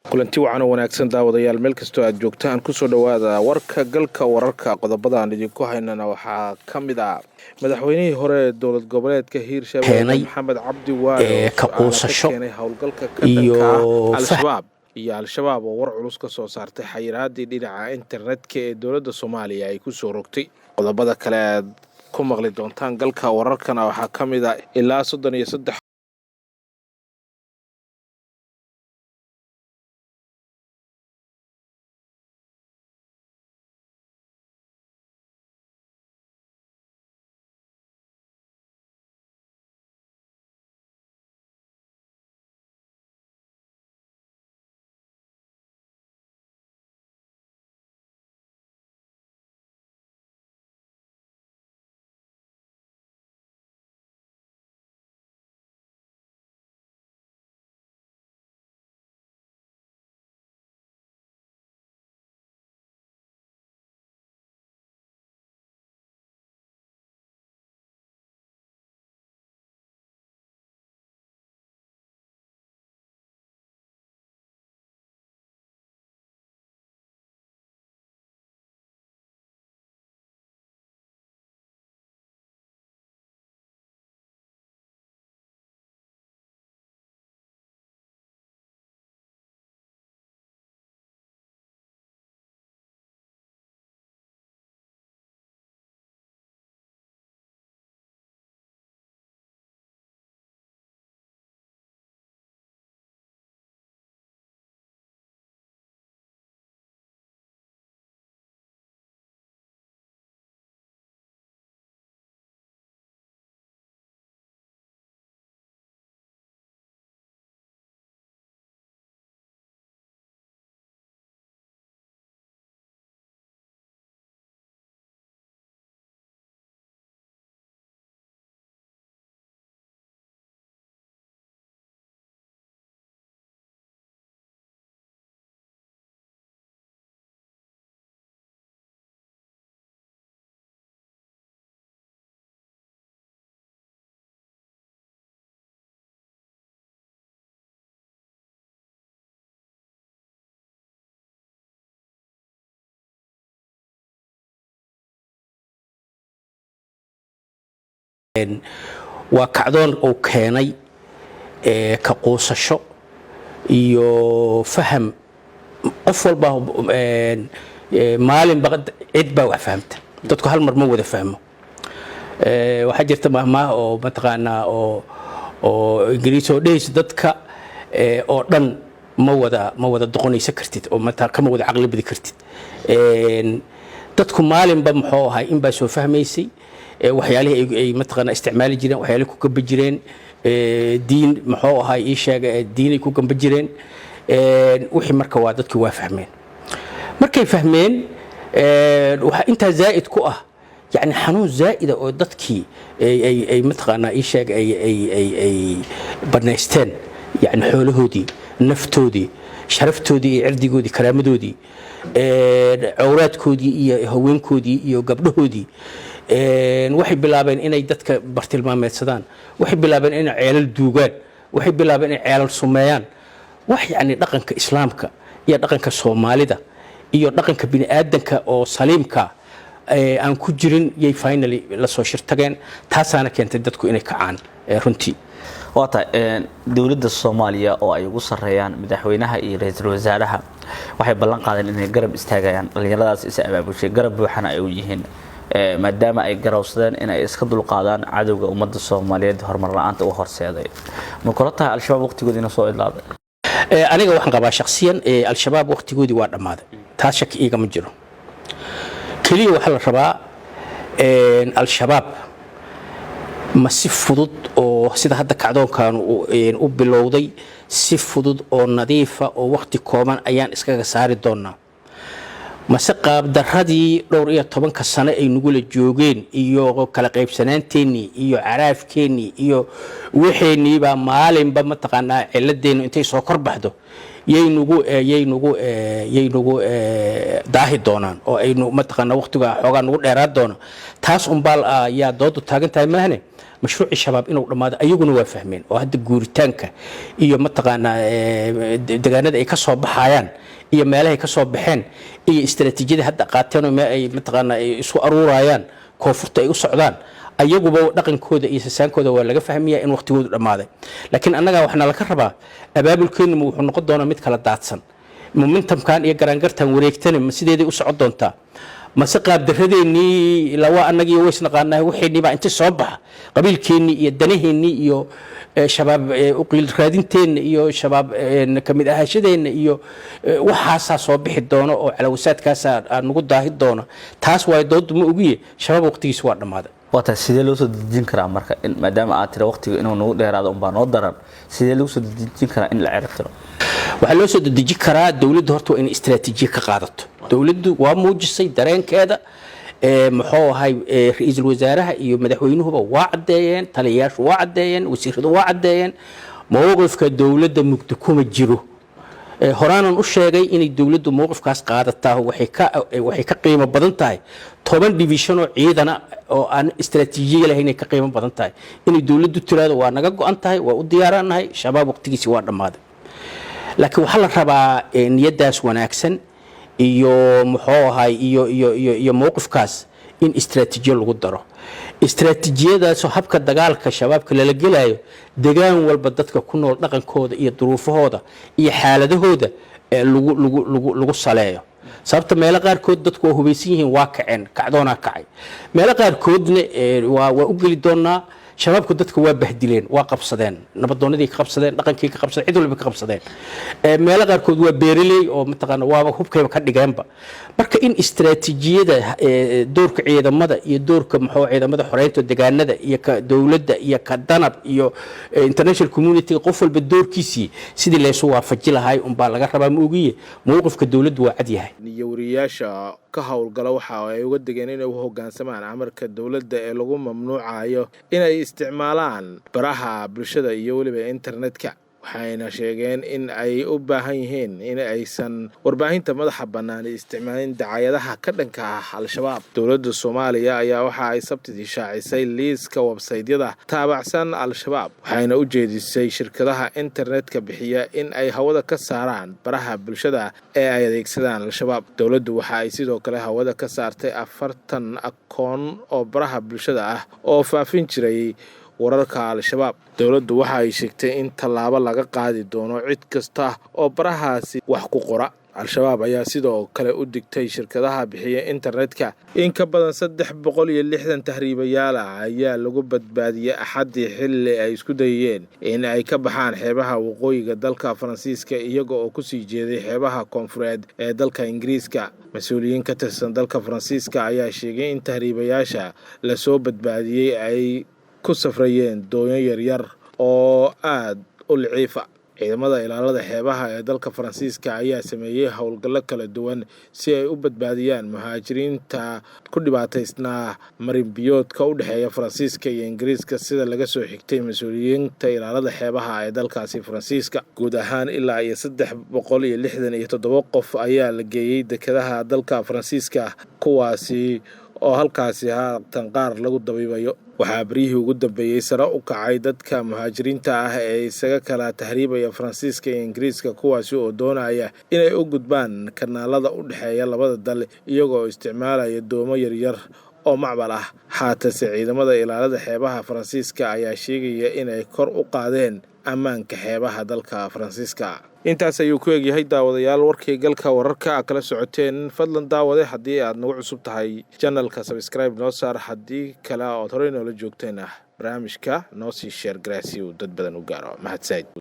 Kulanti wacan oo wanaagsan, daawadayaal, meel kastoo aad joogtaan, kusoo dhowaada warka Galka Wararka. Qodobadaan idinku haynana waxaa ka mid ah madaxweynihii hore ee dowlad goboleedka Hiirshabelle, Maxamed Cabdi Waare, ka quusasho keenay howlgalka ka iyo dhanka Al-Shabaab, iyo Al-Shabaab oo war culus ka soo saartay xayiraadii dhinaca internetka ee dowladda Soomaaliya ay kusoo rogtay. Qodobada kale aad ku maqli doontaan Galka Wararkana waxaa ka mid ah ilaa 33 Waa kacdoon uu keenay ka quusasho iyo faham. Qof walba maalinba cid baa wax fahamta, dadku hal mar ma wada fahmo. Waxaa jirta mahmaah oo mataqaanaa oo Ingiriis oo dhehaysa dadka oo dhan ma wada doqonaysa kartid oo kama wada caqli badi kartid. Dadku maalinba muxuu ahay in baa soo fahmaysay waxyaalihii ay mataqaanaa isticmaali jireen, waxyaalihii ku gamba jireen diin, muxuu ahay, ii sheega, diinay ku gamba jireen wixii. Marka waa dadkii waa fahmeen. Markay fahmeen, waxaa intaa zaa'id ku ah yani xanuun zaa'ida oo dadkii ay mataqaanaa, ii sheeg, ay banaysteen yani xoolahoodii, naftoodii, sharaftoodii iyo cirdigoodii, karaamadoodii, cawraadkoodii iyo haweenkoodii iyo gabdhahoodii. Waxay bilaabeen inay dadka bartilmaameedsadaan, waxay bilaabeen inay ceelal duugaan, waxay bilaabeen inay ceelal sumeeyaan. Wax yacni dhaqanka Islaamka iyo dhaqanka Soomaalida iyo dhaqanka bini aadanka oo saliimka aan ku jirin yay finally la soo shirtageen. Taasaana keentay dadku inay kacaan runtii. Waa tahay. Dowladda Soomaaliya oo ay ugu sarreeyaan madaxweynaha iyo ra-iisul wasaaraha waxay ballan qaadeen inay garab istaagayaan dhallinyaradaas is abaabushay, garab buuxana ay u yihiin, maadaama ay garowsadeen inay iska dulqaadaan cadowga ummadda Soomaaliyeed horumar la-aanta u horseeday. Ma kula tahay Al-Shabaab waqtigoodiina soo idlaaday? Aniga waxaan qabaa shakhsiyan, Al-Shabaab waqtigoodii waa dhammaaday, taas shaki iigama jiro. Keliya waxaa la rabaa, Al-Shabaab ma si fudud oo sida hadda kacdoonkan u bilowday, si fudud oo nadiifa oo waqti kooban ayaan iskaga saari doonaa, mase qaabdaradii dhowr iyo tobanka sano ay nagula joogeen iyo kala qaybsanaanteennii iyo caraafkeennii iyo waxeenniibaa maalinba mataqaanaa ciladeennu intay soo kor baxdo Yay nagu daahi doonaan oo aynu mataqaana waqtiga xoogaa nagu dheeraad doona. Taas unbaa ayaa doodu taagan tahay maahne. Mashruucii Shabaab inuu dhammaado ayaguna waa fahmeen, oo hadda guuritaanka iyo mataqaanaa degaanada ay ka soo baxayaan iyo meelahay ka soo baxeen iyo istaraatiijiyada hadda qaateen oo meel ay mataqaanaa ay isku aruurayaan, koonfurta ay u socdaan, ayaguba dhaqankooda iyo sasaankooda waa laga fahmayaa in waqtigoodu dhammaaday. Laakiin annagaa waxaa nala ka rabaa, abaabulkeennu wuxuu noqon doonaa mid kala daadsan? Momentumkan iyo garaangartan wareegtana ma sideeday u socon doontaa, mase qaabdarradeennii lawa annagii waysnaqaanahay waxaynii baa inta soo baxa, qabiilkeennii iyo danaheennii iyo Shabaab uqiil raadinteenna iyo Shabaab ka mid ahaashadeenna iyo waxaasaa soo bixi doono oo calawasaadkaasaa nagu daahi doono? Taas waayo doodu, ma ogiye Shabaab waqtigiisa waa dhammaaday. Waa tahay. Sidee loo soo dejin karaa marka in maadaama aad tira waqtiga inuu nagu dheeraado unbaa noo daran, sidee lagu soo dejin karaa in la cirib tiro? Waxaa loo soo dedejin karaa, dowladdu horta waa inay istaraatiijiye ka qaadato. Dowladdu waa muujisay dareenkeeda. Muxuu ahay, ra-iisul wasaaraha iyo madaxweynuhuba waa caddeeyeen, taliyayaashu waa caddeeyeen, wasiiradu waa caddeeyeen. Mowqifka dowladda mugdi kuma jiro. Horaanan u sheegay inay dowladdu mowqifkaas qaadataa waxay ka qiimo badan tahay 10 division oo ciidana oo aan istaraatiijiye lahayn ay ka qiimo badan tahay. Inay dowladdu tiraahdo waa naga go-an tahay, waa u diyaaranahay, Shabaab waqtigiisi waa dhammaaday. Laakiin waxaa la rabaa niyaddaas wanaagsan iyo muxuu ahay iyo mowqifkaas in istaraatiijiyo lagu daro, istaraatiijiyadaasoo habka dagaalka Shabaabka lala gelayo, degaan walba dadka ku nool dhaqankooda iyo duruufahooda iyo xaaladahooda lagu lagu lagu lagu saleeyo. Sababta meelo qaarkood dadku waa hubaysan yihiin, waa kaceen, kacdoonaa kacay. Meelo qaarkoodna waa u geli doonaa. Shabaabku dadka waa bahdileen, waa qabsadeen, nabadoonadii ka qabsadeen, dhaqankii ka qabsadeen, cid walba ka qabsadeen. Meelo qaarkood waa beeraley oo mataqaana waaba hubkayba ka dhigeenba. Marka in istaraatiijiyada doorka ciidamada iyo doorka muxuu ciidamada xoreynta deegaanada iyo ka dowladda iyo ka Danab iyo international community, qof walba doorkiisii sidii laysu waafaji lahay unbaa laga rabaa, ma ogiye mowqifka dowladdu waa cad yahay. Iyo wariyaasha ka howlgala waxa ay uga degeen inay u hoggaansamaan amarka dowladda ee lagu mamnuucayo inay isticmaalaan baraha bulshada iyo weliba internetka, waxayna sheegeen in ay u baahan yihiin in aysan warbaahinta madaxa bannaan isticmaalin dacayadaha ka dhanka ah Al-Shabaab. Dowladda Soomaaliya ayaa waxa ay Sabtidii shaacisay liiska websaytyada taabacsan Al-Shabaab, waxayna u jeedisay shirkadaha internetka bixiya in ay hawada ka saaraan baraha bulshada ee ay adeegsadaan Al-Shabaab. Dowladdu waxa ay sidoo kale hawada ka saartay 40 akoon oo baraha bulshada ah oo faafin jiray wararka Al-Shabaab. Dowladdu waxa ay sheegtay in tallaabo laga qaadi doono cid kasta oo barahaasi wax ku qora. Al-Shabaab ayaa sidoo kale u digtay shirkadaha bixiya internetka. In ka badan 360 tahriibayaal ah ayaa lagu badbaadiyey Axaddii, xilli ay isku dayeen in ay ka baxaan xeebaha waqooyiga dalka Faransiiska, iyaga oo kusii jeeday xeebaha koonfureed ee dalka Ingiriiska. Mas-uuliyiin ka tirsan dalka Faransiiska ayaa sheegay in tahriibayaasha lasoo badbaadiyey ay ku safrayeen doonyo yaryar oo aad u liciifa. Ciidamada ilaalada xeebaha ee dalka Faransiiska ayaa sameeyey howlgallo kala duwan si ay u badbaadiyaan muhaajiriinta ku dhibaataysnaa marinbiyoodka u dhexeeya Faransiiska iyo Ingiriiska, sida laga soo xigtay mas-uuliyiinta ilaalada xeebaha ee dalkaasi Faransiiska. Guud ahaan ilaa iyo 367 qof ayaa la geeyey dekedaha dalka Faransiiska, kuwaasi oo halkaasi haatan qaar lagu dabiibayo. Waxaa beryihii ugu dambeeyey sare u kacay dadka muhaajiriinta ah ee isaga kala tahriibaya Faransiiska iyo Ingiriiska, kuwaasi oo doonaya inay u gudbaan kanaalada u dhexeeya labada dal, iyagoo isticmaalaya doomo yaryar oo macbal ah. Haatanse ciidamada ilaalada xeebaha Faransiiska ayaa sheegaya inay kor u qaadeen ammaanka xeebaha dalka Faransiiska. Intaas ayuu ku egyahay, daawadayaal, warkii Galka Wararka a kala socoteen. Fadlan daawade, haddii aad nagu cusub tahay channelka, subscribe noo saar. Haddii kale ood horey noola joogteen ah, barnaamijka noo sii share gareeya si uu dad badan u gaaro. Mahadsanid.